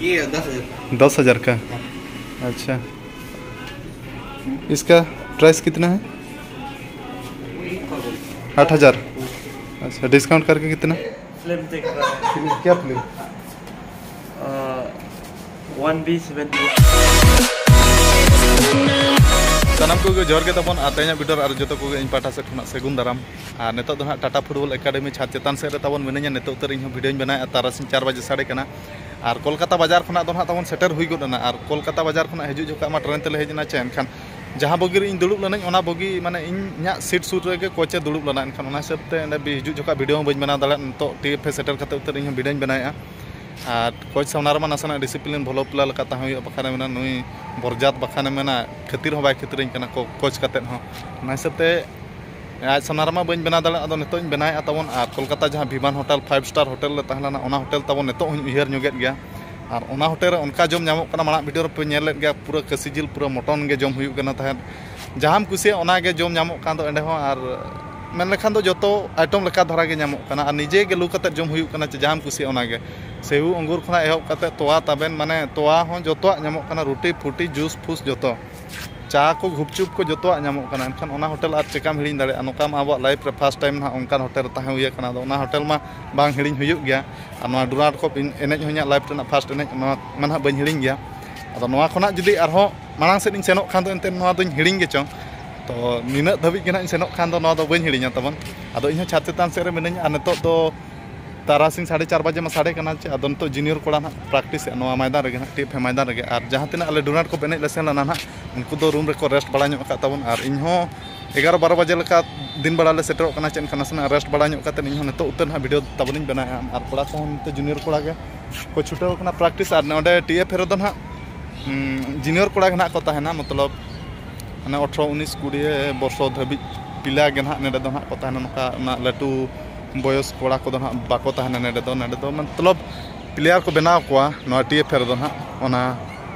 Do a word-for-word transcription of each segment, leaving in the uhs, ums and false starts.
ये दस हज़ार। दस हज़ार का? अच्छा। इसका प्राइस कितना है? आठ हज़ार। अच्छा, डिस्काउंट करके कितना? फिल्म देख रहा है। फिल्म, क्या फिल्म? One B seventy. ᱥᱟᱱᱟᱢ ᱠᱚᱜᱮ ᱡᱚᱦᱟᱨ ᱜᱮ ᱛᱟᱵᱚᱱ ᱟᱨ ᱛᱮᱦᱮᱧᱟᱜ ᱵᱷᱤᱰᱤᱭᱳ ᱨᱮ ᱟᱨ ᱡᱚᱛᱚ ᱠᱚᱜᱮ ᱤᱧ ᱯᱟᱦᱴᱟ ᱥᱮᱫ ᱠᱷᱚᱱᱟᱜ ᱥᱟᱹᱜᱩᱱ ᱫᱟᱨᱟᱢ᱾ ᱟᱨ ᱱᱤᱛᱚᱜ ᱫᱚ ᱦᱟᱸᱜ ᱴᱟᱴᱟ ᱯᱷᱩᱴᱵᱚᱞ ᱮᱠᱟᱰᱮᱢᱤ ᱪᱷᱟᱫᱽ ᱪᱮᱛᱟᱱ ᱥᱮᱫ ᱨᱮ ᱛᱟᱵᱚᱱ ᱢᱤᱱᱟᱹᱧᱟ᱾ ᱱᱤᱛᱚᱜ ᱩᱛᱟᱹᱨ ᱤᱧ ᱦᱚᱸ ᱵᱷᱤᱰᱤᱭᱳᱧ ᱵᱮᱱᱟᱣᱮᱫᱼᱟ, ᱛᱟᱨᱟᱥᱤᱧ ᱪᱟᱨ ᱵᱟᱡᱮ ᱥᱟᱰᱮ ᱠᱟᱱᱟ᱾ ᱟᱨ ᱠᱳᱞᱠᱟᱛᱟ ᱵᱟᱡᱟᱨ ᱠᱷᱚᱱᱟᱜ ᱫᱚ ᱦᱟᱸᱜ ᱛᱟᱵᱚᱱ ᱥᱮᱴᱮᱨ ᱦᱩᱭ ᱜᱚᱫ ᱮᱱᱟ᱾ ᱟᱨ ᱠᱳᱞᱠᱟᱛᱟ ᱵᱟᱡᱟᱨ ᱠᱷᱚᱱᱟᱜ ᱦᱤᱡᱩᱜ ᱡᱚᱠᱷᱟᱜ ᱢᱟ ᱴᱨᱮᱱ ᱛᱮᱞᱮ ᱦᱮᱡ ᱮᱱᱟ ᱪᱮ, ᱮᱱᱠᱷᱟᱱ ᱡᱟᱦᱟᱸ ᱵᱚᱜᱤ ᱨᱮ ᱤᱧ ᱫᱩᱲᱩᱵ ᱞᱮᱱᱟᱹᱧ, ᱚᱱᱟ ᱵᱚᱜᱤ ᱢᱟᱱᱮ ᱤᱧᱟᱹᱜ ᱥᱤᱴ ᱥᱩᱨ ᱨᱮᱜᱮ ᱠᱳᱪᱮ ᱫᱩᱲᱩᱵ ᱞᱮᱱᱟ᱾ ᱮᱱᱠᱷᱟᱱ ᱚᱱᱟ ᱦᱤᱥᱟᱹᱵ ᱛᱮ ᱚᱸᱰᱮ ᱵᱤ-, ᱦᱤᱡᱩᱜ ᱡᱚᱠᱷᱟᱜ ᱵᱷᱤᱰᱤᱭᱳ ᱦᱚᱸ ᱵᱟᱹᱧ ᱵᱮᱱᱟᱣ ᱫᱟᱲᱮᱭᱟᱜᱼᱟ᱾ ᱱᱤᱛᱚᱜ ᱴᱤ ᱮᱯᱷ ᱮ ᱥᱮᱴᱮᱨ ᱠᱟᱛᱮ ᱩᱛᱟᱹᱨ ᱤᱧ ᱦᱚᱸ ᱵᱷᱤᱰᱤᱭᱳᱧ ᱵᱮᱱᱟᱣᱮᱫᱼᱟ᱾ ᱟᱨ ᱠᱳᱪ ᱥᱟᱢᱱᱟ ᱨᱮᱢᱟ ᱱᱟᱥᱮᱱᱟᱜ ᱰᱤᱥᱤᱯᱞᱤᱱ ᱵᱷᱚᱞᱚ ᱯᱞᱮᱭᱟᱨ ᱞᱮᱠᱟ ᱛᱟᱦᱮᱸ ᱦᱩᱭᱩᱜᱼᱟ, ᱵᱟᱠᱷᱟᱱᱮ ᱢᱮᱱᱟ ᱱᱩᱭ ᱵᱚᱨᱡᱟᱛ, ᱵᱟᱠᱷᱟᱱᱮ ᱢᱮᱱᱟ ᱠᱷᱟᱹᱛᱤᱨ ᱦᱚᱸ ᱵᱟᱭ ᱠᱷᱟᱹᱛᱤᱨᱟᱹᱧ ᱠᱟᱱᱟ ᱠᱳ-, ᱠᱳᱪ ᱠᱟᱛᱮᱫ ᱦᱚᱸ᱾ ᱚᱱᱟ ᱦᱤᱥᱟᱹᱵ ᱛᱮ ᱟᱡ ᱥᱟᱢᱱᱟ ᱨᱮᱢᱟ ᱵᱟᱹᱧ ᱵᱮᱱᱟᱣ ᱫᱟᱲᱮᱭᱟᱜᱼᱟ, ᱟᱫᱚ ᱱᱤᱛᱚᱜ ᱤᱧ ᱵᱮᱱᱟᱣᱮᱫᱼᱟ ᱛᱟᱵᱚᱱ᱾ ᱟᱨ ᱠᱳᱞᱠᱟᱛᱟ ᱡᱟᱦᱟᱸ ᱵᱷᱤᱵᱟᱱ ᱦᱳᱴᱮᱞ, ᱯᱷᱟᱭᱤᱵᱷ ᱥᱴᱟᱨ ᱦᱳᱴᱮᱞ ᱨᱮ ᱛᱟᱦᱮᱸ ᱞᱮᱱᱟ, ᱚᱱᱟ ᱦᱳᱴᱮᱞ ᱛᱟᱵᱚᱱ ᱱᱤᱛᱚᱜ ᱦᱚᱸᱧ ᱩᱭᱦᱟᱹᱨ ᱧᱚᱜᱮᱫ ᱜᱮᱭᱟ᱾ ᱟᱨ ᱚᱱᱟ ᱦᱳᱴᱮᱞ ᱨᱮ ᱚᱱᱠᱟ ᱡᱚᱢ ᱧᱟᱢᱚᱜ ᱠᱟᱱᱟ, ᱢᱟᱲᱟᱝ ᱵᱷᱤᱰᱤᱭᱳ ᱨᱮᱯᱮ ᱧᱮᱞ ᱞᱮᱫ ᱜᱮᱭᱟ, ᱯᱩᱨᱟᱹ ᱠᱟᱹᱥᱤ ᱡᱤᱞ, ᱯᱩᱨᱟᱹ ᱢᱚᱴᱚᱱ ᱜᱮ ᱡᱚᱢ ᱦᱩᱭᱩᱜ ᱠᱟᱱᱟ ᱛᱟᱦᱮᱸᱫ᱾ ᱡᱟᱦᱟᱸᱢ ᱠᱩᱥᱤᱭᱟᱜᱼᱟ ᱚᱱᱟ ᱜᱮ ᱡᱚᱢ ᱧᱟᱢᱚᱜ ᱠᱟᱱ ᱫᱚ ᱚᱸᱰᱮ ᱦᱚᱸ᱾ ᱟᱨ ᱢᱮᱱ ᱞᱮᱠᱷᱟᱱ ᱫᱚ ᱡᱚᱛᱚ ᱟᱭᱴᱮᱢ ᱞᱮᱠᱟ ᱫᱷᱟᱨᱟ ᱜᱮ ᱧᱟᱢᱚᱜ ᱠᱟᱱᱟ, ᱟᱨ ᱱᱤᱡᱮ ᱜᱮ ᱞᱩ ᱠᱟᱛᱮᱫ ᱡᱚᱢ ᱦᱩᱭᱩᱜ ᱠᱟᱱᱟ, ᱡᱮ ᱡᱟᱦᱟᱸᱢ ᱠᱩᱥᱤᱭᱟᱜᱼᱟ ᱚᱱᱟ ᱜᱮ᱾ ᱥᱮᱣ ᱚᱝᱜᱩᱨ ᱠᱷᱚᱱᱟᱜ ᱮᱦᱚᱵ ᱠᱟᱛᱮᱫ ᱛᱚᱣᱟ, ᱛᱟᱵᱮᱱ, ᱢᱟᱱᱮ ᱛᱚᱣᱟ ᱦᱚᱸ ᱡᱚᱛᱚᱣᱟᱜ ᱧᱟᱢᱚᱜ ᱠᱟᱱᱟ, ᱨᱩᱴᱤ ᱯᱷᱩᱴᱤ, ᱡᱩᱥ ᱯᱷᱩᱥ ᱡᱚᱛᱚ᱾ ᱪᱟ ᱠᱚ, ᱜᱩᱯᱪᱩᱯ ᱠᱚ ᱡᱚᱛᱚᱣᱟᱜ ᱧᱟᱢᱚᱜ ᱠᱟᱱᱟ᱾ ᱮᱱᱠᱷᱟᱱ ᱚᱱᱟ ᱦᱳᱴᱮᱞ ᱟᱨ ᱪᱮᱠᱟᱢ ᱦᱤᱲᱤᱧ ᱫᱟᱲᱮᱭᱟᱜᱼᱟ? ᱱᱚᱝᱠᱟ ᱢᱟ ᱟᱵᱚᱣᱟᱜ ᱞᱟᱭᱤᱯᱷ ᱨᱮ ᱯᱷᱟᱥᱴ ᱴᱟᱭᱤᱢ ᱱᱟᱦᱟᱜ ᱚᱱᱠᱟᱱ ᱦᱳᱴᱮᱞ ᱨᱮ ᱛᱟᱦᱮᱸ ᱦᱩᱭ ᱟᱠᱟᱱᱟ᱾ ᱟᱫᱚ ᱚᱱᱟ ᱦᱳᱴᱮᱞ ᱢᱟ ᱵᱟᱝ ᱦᱤᱲᱤᱧ ᱦᱩᱭᱩᱜ ᱜᱮᱭᱟ᱾ ᱟᱨ ᱱᱚᱣᱟ ᱰᱳᱱᱟᱞᱰ ᱠᱚᱯ ᱮᱱᱮᱡ ᱦᱚᱸ ᱤᱧᱟᱹᱜ ᱞᱟᱭᱤᱯᱷ ᱨᱮᱱᱟᱜ ᱯᱷᱟᱥᱴ ᱮᱱᱮᱡ, ᱱᱚᱣᱟ ᱢᱟ ᱱᱟᱦᱟᱜ ᱵᱟᱹᱧ ᱦᱤᱲᱤᱧ ᱜᱮᱭᱟ᱾ ᱟᱫᱚ ᱱᱚᱣᱟ ᱠᱷᱚᱱᱟᱜ ᱡᱩᱫᱤ ᱟᱨᱦᱚᱸ ᱢᱟᱲᱟᱝ ᱥᱮᱫ ᱤᱧ ᱥᱮᱱᱚᱜ ᱠᱷᱟᱱ ᱫᱚ ᱮᱱᱛᱮᱫ ᱱᱚᱣᱟ ᱫᱚᱧ ᱦᱤᱲᱤᱧ ᱜᱮᱪᱚᱝ᱾ ᱛᱚ ᱱᱤᱱᱟᱹᱜ ᱫᱷᱟᱹᱵᱤᱡ ᱜᱮ ᱱᱟᱦᱟᱜ ᱤᱧ ᱥᱮᱱᱚᱜ ᱠᱷᱟᱱ ᱫᱚ ᱱᱚᱣᱟ ᱫᱚ ᱵᱟᱹᱧ ᱦᱤᱲᱤᱧᱟ ᱛᱟᱵᱚᱱ᱾ ᱟᱫᱚ ᱤᱧ ᱦᱚᱸ ᱪᱷᱟᱫᱽ ᱪᱮᱛᱟᱱ ᱥᱮᱫ ᱨᱮ ᱢᱤᱱᱟᱹᱧᱟ᱾ ᱟᱨ ᱱᱤᱛᱚᱜ ᱫᱚ ᱛᱟᱨᱟᱥᱤᱧ ᱥᱟᱲᱮ ᱪᱟᱨ ᱵᱟᱡᱮ ᱢᱟ ᱥᱟᱰᱮ ᱠᱟᱱᱟ ᱪᱮ, ᱟᱫᱚ ᱱᱤᱛᱚᱜ ᱡᱩᱱᱤᱭᱚᱨ ᱠᱚᱲᱟ ᱱᱟᱦᱟᱜ ᱯᱨᱮᱠᱴᱤᱥᱮᱫᱼᱟ ᱱᱚᱣᱟ ᱢᱚᱭᱫᱟᱱ ᱨᱮᱜᱮ ᱱᱟᱦᱟᱜ, ᱴᱤ ᱮᱯᱷ ᱮ ᱢᱚᱭᱫᱟᱱ ᱨᱮᱜᱮ᱾ ᱟᱨ ᱡᱟᱦᱟᱸ ᱛᱤᱱᱟᱹᱜ ᱟᱞᱮ ᱰᱳᱱᱟᱞᱰ ᱠᱚᱯ ᱮᱱᱮᱡ ᱞᱮ ᱥᱮᱱ ᱞᱮᱱᱟ ᱱᱟᱦᱟᱜ, ᱩᱱᱠᱩ ᱫᱚ ᱨᱩᱢ ᱨᱮᱠᱚ ᱨᱮᱥᱴ ᱵᱟᱲᱟ ᱧᱚᱜ ᱟᱠᱟᱫ ᱛᱟᱵᱚᱱ᱾ ᱟᱨ ᱤᱧ ᱦᱚᱸ ᱮᱜᱟᱨᱚ ᱵᱟᱨᱚ ᱵᱟᱡᱮ ᱞᱮᱠᱟ ᱫᱤᱱ ᱵᱮᱲᱟ ᱞᱮ ᱥᱮᱴᱮᱨᱚᱜ ᱠᱟᱱᱟ ᱪᱮ, ᱮᱱᱠᱷᱟᱱ ᱱᱟᱥᱮᱱᱟᱜ ᱨᱮᱥᱴ ᱵᱟᱲᱟ ᱧᱚᱜ ᱠᱟᱛᱮᱫ ᱤᱧ ᱦᱚᱸ ᱱᱤᱛᱚᱜ ᱩᱛᱟᱹᱨ ᱱᱟᱦᱟᱜ ᱵᱷᱤᱰᱤᱭᱳ ᱛᱟᱵᱚᱱᱤᱧ ᱵᱮᱱᱟᱣᱮᱫᱼᱟ᱾ ᱟᱨ ᱠᱚᱲᱟ ᱠᱚᱦᱚᱸ ᱱᱤᱛᱚᱜ ᱡᱩᱱᱤᱭᱚᱨ ᱠᱚᱲᱟ ᱜᱮ ᱠᱚ ᱪᱷᱩᱴᱟᱹᱣ ᱟᱠᱟᱱᱟ ᱯᱨᱮᱠᱴᱤᱥ᱾ ᱟᱨ ᱱᱚᱰᱮ ᱴᱤ ᱮᱯᱷ ᱮ ᱨᱮᱫᱚ ᱱᱟᱦᱟᱜ, ᱩᱸ, ᱡᱩᱱᱤᱭᱚᱨ ᱠᱚᱲᱟ ᱜᱮ ᱱᱟᱦᱟᱜ ᱠᱚ ᱛᱟᱦᱮᱱᱟ, ᱢᱚᱛᱞᱚᱵ ᱢᱟᱱᱮ ᱟᱴᱷᱨᱚ, ᱩᱱᱤᱥ, ᱠᱩᱲᱤ ᱵᱚᱨᱥᱚ ᱫᱷᱟᱹᱵᱤᱡ ᱯᱤᱞᱟ ᱜᱮ ᱱᱟᱦᱟᱜ ᱱᱚᱰᱮ ᱫᱚ ᱱᱟᱦᱟᱜ ᱠᱚ ᱛᱟᱦᱮᱱᱟ᱾ ᱱᱚᱝᱠᱟ ᱚᱱᱟ ᱞᱟᱹᱴᱩ ᱵᱚᱭᱚᱥ ᱠᱚᱲᱟ ᱠᱚᱫᱚ ᱱᱟᱦᱟᱜ ᱵᱟᱠᱚ ᱛᱟᱦᱮᱱᱟ ᱱᱚᱰᱮ ᱫᱚ᱾ ᱱᱚᱰᱮ ᱫᱚ ᱢᱚᱛᱞᱚᱵ ᱯᱞᱮᱭᱟᱨ ᱠᱚ ᱵᱮᱱᱟᱣ ᱠᱚᱣᱟ ᱱᱚᱣᱟ ᱴᱤ ᱮᱯᱷ ᱮ ᱨᱮᱫᱚ ᱱᱟᱦᱟᱜ᱾ ᱚᱱᱟ,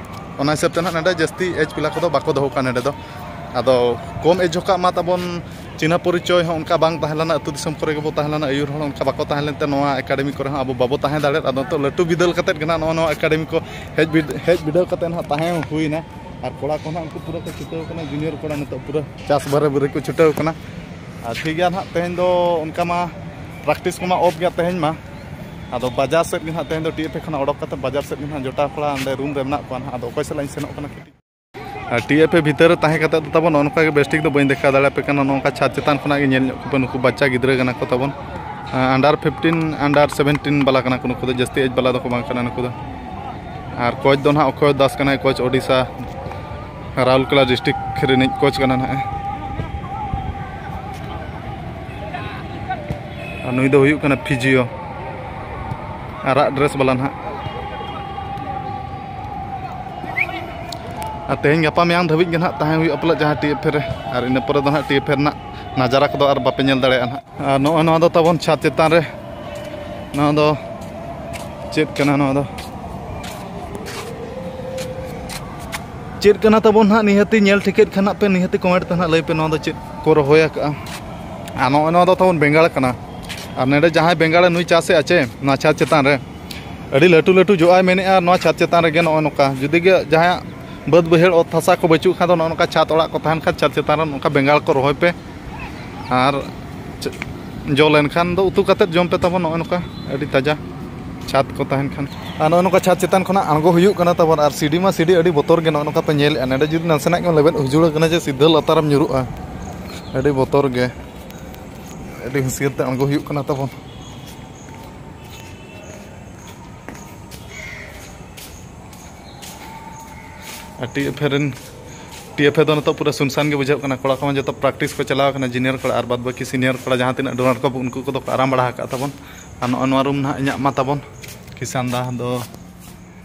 ᱚᱱᱟ ᱦᱤᱥᱟᱹᱵ ᱛᱮ ᱱᱟᱦᱟᱜ ᱱᱚᱰᱮ ᱡᱟᱹᱥᱛᱤ ᱮᱡᱽ ᱯᱤᱞᱟ ᱠᱚᱫᱚ ᱵᱟᱠᱚ ᱫᱚᱦᱚ ᱠᱚᱣᱟ ᱱᱚᱰᱮ ᱫᱚ᱾ ᱟᱫᱚ ᱠᱚᱢ ᱮᱡᱽ ᱡᱚᱠᱷᱟᱜ ᱢᱟ ᱛᱟᱵᱚᱱ ᱪᱤᱱᱦᱟᱹ ᱯᱚᱨᱤᱪᱚᱭ ᱦᱚᱸ ᱚᱱᱠᱟ ᱵᱟᱝ ᱛᱟᱦᱮᱸ ᱞᱮᱱᱟ᱾ ᱟᱹᱛᱩ ᱫᱤᱥᱚᱢ ᱠᱚᱨᱮ ᱜᱮᱵᱚ ᱛᱟᱦᱮᱸ ᱞᱮᱱᱟ, ᱟᱹᱭᱩᱨ ᱦᱚᱲ ᱚᱱᱠᱟ ᱵᱟᱠᱚ ᱛᱟᱦᱮᱸ ᱞᱮᱱᱛᱮ ᱱᱚᱣᱟ ᱮᱠᱟᱰᱮᱢᱤ ᱠᱚᱨᱮ ᱦᱚᱸ ᱟᱵᱚ ᱵᱟᱵᱚ ᱛᱟᱦᱮᱸ ᱫᱟᱲᱮᱭᱟᱜᱼᱟ᱾ ᱟᱫᱚ ᱱᱤᱛᱚᱜ ᱞᱟᱹᱴᱩ ᱵᱤᱫᱟᱹᱞ ᱠᱟᱛᱮᱫ ᱜᱮ ᱱᱟᱦᱟᱜ ᱱᱚᱜᱼᱚ ᱱᱚᱣᱟ ᱮᱠᱟᱰᱮᱢᱤ ᱠᱚ ᱦᱮᱡ ᱵᱤᱰ-, ᱦᱮᱡ ᱵᱤᱰᱟᱹᱣ ᱠᱟᱛᱮᱫ ᱱᱟᱦᱟᱜ ᱛᱟᱦᱮᱸ ᱦᱩᱭᱱᱟ᱾ ᱟᱨ ᱠᱚᱲᱟ ᱠᱚ ᱱᱟᱦᱟᱜ ᱩᱱᱠᱩ ᱯᱩᱨᱟᱹ ᱠᱚ ᱪᱷᱩᱴᱟᱹᱣ ᱠᱟᱱᱟ, ᱡᱩᱱᱤᱭᱚᱨ ᱠᱚᱲᱟ ᱱᱤᱛᱚᱜ ᱯᱩᱨᱟᱹ ᱪᱟᱥ ᱵᱟᱨᱮ ᱵᱟᱹᱨᱮ ᱠᱚ ᱪᱷᱩᱴᱟᱹᱣ ᱠᱟᱱᱟ᱾ ᱟᱨ ᱴᱷᱤᱠ ᱜᱮᱭᱟ ᱱᱟᱦᱟᱜ, ᱛᱮᱦᱮᱧ ᱫᱚ ᱚᱱᱠᱟ ᱢᱟ ᱯᱨᱮᱠᱴᱤᱥ ᱠᱚᱢᱟ ᱚᱯᱷ ᱜᱮᱭᱟ ᱛᱮᱦᱮᱧ ᱢᱟ᱾ ᱟᱫᱚ ᱵᱟᱡᱟᱨ ᱥᱮᱫ ᱜᱮ ᱱᱟᱦᱟᱜ ᱛᱮᱦᱮᱧ ᱫᱚ ᱴᱤ ᱮᱯᱷ ᱮ ᱠᱷᱚᱱᱟᱜ ᱚᱰᱚᱠ ᱠᱟᱛᱮᱫ ᱵᱟᱡᱟᱨ ᱥᱮᱫ ᱜᱮ ᱱᱟᱦᱟᱜ ᱡᱚᱴᱟᱣ ᱠᱚᱲᱟ ᱚᱸᱰᱮ ᱨᱩᱢ ᱨᱮ ᱢᱮᱱᱟᱜ ᱠᱚᱣᱟ ᱱᱟᱦᱟᱜ᱾ ᱟᱫᱚ ᱚᱠᱚᱭ ᱥᱟᱞᱟᱜ ᱤᱧ ᱥᱮᱱᱚᱜ ᱠᱟᱱᱟ ᱠᱟᱹᱴᱤᱡ᱾ ᱟᱨ ᱴᱤ ᱮᱯᱷ ᱮ ᱵᱷᱤᱛᱟᱹᱨ ᱨᱮ ᱛᱟᱦᱮᱸ ᱠᱟᱛᱮᱫ ᱫᱚ ᱛᱟᱵᱚᱱ ᱱᱚᱜᱼᱚ ᱱᱚᱝᱠᱟ ᱜᱮ ᱵᱮᱥ ᱴᱷᱤᱠ ᱫᱚ ᱵᱟᱹᱧ ᱫᱮᱠᱷᱟᱣ ᱫᱟᱲᱮᱭᱟᱯᱮ ᱠᱟᱱᱟ᱾ ᱱᱚᱜᱼᱚ ᱱᱚᱝᱠᱟ ᱪᱷᱟᱫᱽ ᱪᱮᱛᱟᱱ ᱠᱷᱚᱱᱟᱜ ᱜᱮ ᱧᱮᱞ ᱧᱚᱜ ᱠᱚᱯᱮ, ᱱᱩᱠᱩ ᱵᱟᱪᱪᱟ ᱜᱤᱫᱽᱨᱟᱹ ᱠᱟᱱᱟ ᱠᱚ ᱛᱟᱵᱚᱱ᱾ ᱟᱱᱰᱟᱨ ᱯᱷᱤᱯᱴᱤᱱ, ᱟᱱᱰᱟᱨ ᱥᱮᱵᱷᱮᱱᱴᱤᱱ ᱵᱟᱞᱟ ᱠᱟᱱᱟ ᱠᱚ ᱱᱩᱠᱩ ᱫᱚ, ᱡᱟᱹᱥᱛᱤ ᱮᱡᱽ ᱵᱟᱞᱟ ᱫᱚᱠᱚ ᱵᱟᱝ ᱠᱟᱱᱟ ᱱᱩᱠᱩ ᱫᱚ᱾ ᱟᱨ ᱠᱳᱪ ᱫᱚ ᱱᱟᱦᱟᱜ ᱚᱠᱷᱚᱭ ᱫᱟᱥ ᱠᱟᱱᱟᱭ, ᱠᱳᱪ ᱳᱰᱤᱥᱟ ᱨᱟᱩᱨᱠᱮᱞᱟ ᱰᱤᱥᱴᱨᱤᱠᱴ ᱨᱤᱱᱤᱡ ᱠᱳᱪ ᱠᱟᱱᱟ ᱱᱟᱦᱟᱜ᱾ ᱟᱨ ᱱᱩᱭ ᱫᱚ ᱦᱩᱭᱩᱜ ᱠᱟᱱᱟ ᱯᱷᱤᱡᱤᱭᱳ, ᱟᱨᱟᱜ ᱰᱨᱮᱥ ᱵᱟᱞᱟ ᱱᱟᱦᱟᱜ᱾ ᱟᱨ ᱛᱮᱦᱮᱧ ᱜᱟᱯᱟ ᱢᱮᱭᱟᱝ ᱫᱷᱟᱹᱵᱤᱡ ᱜᱮ ᱱᱟᱦᱟᱜ ᱛᱟᱦᱮᱸ ᱦᱩᱭᱩᱜᱼᱟ ᱯᱟᱞᱮ ᱡᱟᱦᱟᱸ ᱴᱤ ᱮᱯᱷ ᱮ ᱨᱮ, ᱟᱨ ᱤᱱᱟᱹ ᱯᱚᱨᱮ ᱫᱚ ᱱᱟᱦᱟᱜ ᱴᱤ ᱮᱯᱷ ᱮ ᱨᱮᱱᱟᱜ ᱱᱟᱡᱟᱨᱟ ᱠᱚᱫᱚ ᱟᱨ ᱵᱟᱯᱮ ᱧᱮᱞ ᱫᱟᱲᱮᱭᱟᱜᱼᱟ ᱱᱟᱦᱟᱜ᱾ ᱟᱨ ᱱᱚᱜᱼᱚᱭ ᱱᱚᱣᱟ ᱫᱚ ᱛᱟᱵᱚᱱ ᱪᱷᱟᱫᱽ ᱪᱮᱛᱟᱱ ᱨᱮ, ᱱᱚᱣᱟ ᱫᱚ ᱪᱮᱫ ᱠᱟᱱᱟ? ᱱᱚᱣᱟ ᱫᱚ ᱪᱮᱫ ᱠᱟᱱᱟ ᱛᱟᱵᱚᱱ ᱱᱟᱦᱟᱜ? ᱱᱤᱦᱟᱹᱛᱤ ᱧᱮᱞ ᱴᱷᱤᱠᱮᱫ ᱠᱷᱟᱱ ᱱᱟᱜ ᱯᱮ, ᱱᱤᱦᱟᱹᱛᱤ ᱠᱚᱢᱮᱱᱴ ᱛᱮ ᱱᱟᱦᱟᱜ ᱞᱟᱹᱭ ᱯᱮ ᱱᱚᱣᱟ ᱫᱚ ᱪᱮᱫ ᱠᱚ ᱨᱚᱦᱚᱭ ᱟᱠᱟᱜᱼᱟ᱾ ᱟᱨ ᱱᱚᱜᱼᱚᱭ ᱱᱚᱣᱟ ᱫᱚ ᱛᱟᱵᱚᱱ ᱵᱮᱸᱜᱟᱲ ᱠᱟᱱᱟ᱾ ᱟᱨ ᱱᱚᱰᱮ ᱡᱟᱦᱟᱸᱭ ᱵᱮᱸᱜᱟᱲ ᱱᱩᱭ ᱪᱟᱥᱮᱫᱼᱟ ᱪᱮ, ᱱᱚᱣᱟ ᱪᱷᱟᱫᱽ ᱪᱮᱛᱟᱱ ᱨᱮ ᱟᱹᱰᱤ ᱞᱟᱹᱴᱩ ᱞᱟᱹᱴᱩ ᱡᱚᱜᱼᱟᱭ ᱢᱮᱱᱮᱫᱼᱟ᱾ ᱱᱚᱣᱟ ᱪᱷᱟᱫᱽ ᱪᱮᱛᱟᱱ ᱨᱮᱜᱮ ᱱᱚᱜᱼᱚᱭ ᱱᱚᱝᱠᱟ, ᱡᱩᱫᱤ ᱜᱮ ᱡᱟᱦᱟᱸᱭᱟᱜ ᱵᱟᱹᱫᱽ ᱵᱟᱹᱭᱦᱟᱹᱲ ᱚᱛ ᱦᱟᱥᱟ ᱠᱚ ᱵᱟᱹᱪᱩᱜ ᱠᱷᱟᱱ ᱫᱚ ᱱᱚᱜᱼᱚ ᱱᱚᱝᱠᱟ ᱪᱷᱟᱫᱽ ᱚᱲᱟᱜ ᱠᱚ ᱛᱟᱦᱮᱱ ᱠᱷᱟᱱ ᱪᱷᱟᱫᱽ ᱪᱮᱛᱟᱱ ᱨᱮ ᱱᱚᱝᱠᱟ ᱵᱮᱸᱜᱟᱲ ᱠᱚ ᱨᱚᱦᱚᱭ ᱯᱮ᱾ ᱟᱨ ᱪᱮ-, ᱡᱚ ᱞᱮᱱᱠᱷᱟᱱ ᱫᱚ ᱩᱛᱩ ᱠᱟᱛᱮᱫ ᱡᱚᱢ ᱯᱮ ᱛᱟᱵᱚᱱ, ᱱᱚᱜᱼᱚᱭ ᱱᱚᱝᱠᱟ ᱟᱹᱰᱤ ᱛᱟᱡᱟ ᱪᱷᱟᱫᱽ ᱠᱚ ᱛᱟᱦᱮᱱ ᱠᱷᱟᱱ᱾ ᱟᱨ ᱱᱚᱜᱼᱚᱭ ᱱᱚᱝᱠᱟ ᱪᱷᱟᱫᱽ ᱪᱮᱛᱟᱱ ᱠᱷᱚᱱᱟᱜ ᱟᱬᱜᱚ ᱦᱩᱭᱩᱜ ᱠᱟᱱᱟ ᱛᱟᱵᱚᱱ᱾ ᱟᱨ ᱥᱤᱰᱤ ᱢᱟ ᱥᱤᱰᱤ ᱟᱹᱰᱤ ᱵᱚᱛᱚᱨ ᱜᱮ, ᱱᱚᱜᱼᱚᱭ ᱱᱚᱝᱠᱟ ᱯᱮ ᱧᱮᱞᱮᱫᱼᱟ᱾ ᱱᱚᱰᱮ ᱡᱩᱫᱤ ᱱᱟᱥᱮᱱᱟᱜ ᱜᱮᱢ ᱞᱮᱵᱮᱫ ᱩᱡᱩᱲ ᱟᱠᱟᱱᱟ ᱡᱮ ᱥᱤᱫᱷᱟᱹ ᱞᱟᱛᱟᱨᱮᱢ ᱧᱩᱨᱩᱜᱼᱟ, ᱟᱹᱰᱤ ᱵᱚᱛᱚᱨ ᱜᱮ᱾ ᱟᱹᱰᱤ ᱦᱩᱸᱥᱤᱭᱟᱹᱨ ᱛᱮ ᱟᱬᱜᱚ ᱦᱩᱭᱩᱜ ᱠᱟᱱᱟ ᱛᱟᱵᱚᱱ᱾ ᱟᱨ ᱴᱤ ᱮᱯᱷ ᱮ ᱨᱮᱱ, ᱴᱤ ᱮᱯᱷ ᱮ ᱫᱚ ᱱᱤᱛᱚᱜ ᱯᱩᱨᱟᱹ ᱥᱩᱱᱥᱟᱱ ᱜᱮ ᱵᱩᱡᱷᱟᱹᱜ ᱠᱟᱱᱟ᱾ ᱠᱚᱲᱟ ᱠᱚᱢᱟ ᱡᱚᱛᱚ ᱯᱨᱮᱠᱴᱤᱥ ᱠᱚ ᱪᱟᱞᱟᱣ ᱠᱟᱱᱟ, ᱡᱩᱱᱤᱭᱚᱨ ᱠᱚᱲᱟ ᱟᱨ ᱵᱟᱫ ᱵᱟᱹᱠᱤ ᱥᱤᱱᱤᱭᱚᱨ ᱠᱚᱲᱟ ᱡᱟᱦᱟᱸ ᱛᱤᱱᱟᱹᱜ ᱰᱚᱱᱟᱨ ᱠᱚ, ᱩᱱᱠᱩ ᱠᱚᱫᱚ ᱠᱚ ᱟᱨᱟᱢ ᱵᱟᱲᱟ ᱟᱠᱟᱫ ᱛᱟᱵᱚᱱ᱾ ᱟᱨ ᱱᱚᱜᱼᱚᱭ ᱱᱚᱣᱟ ᱨᱩᱢ ᱱᱟᱦᱟᱜ ᱤᱧᱟᱹᱜ ᱢᱟ ᱛᱟᱵᱚᱱ᱾ ᱠᱤᱥᱟᱱ ᱫᱟ ᱫᱚ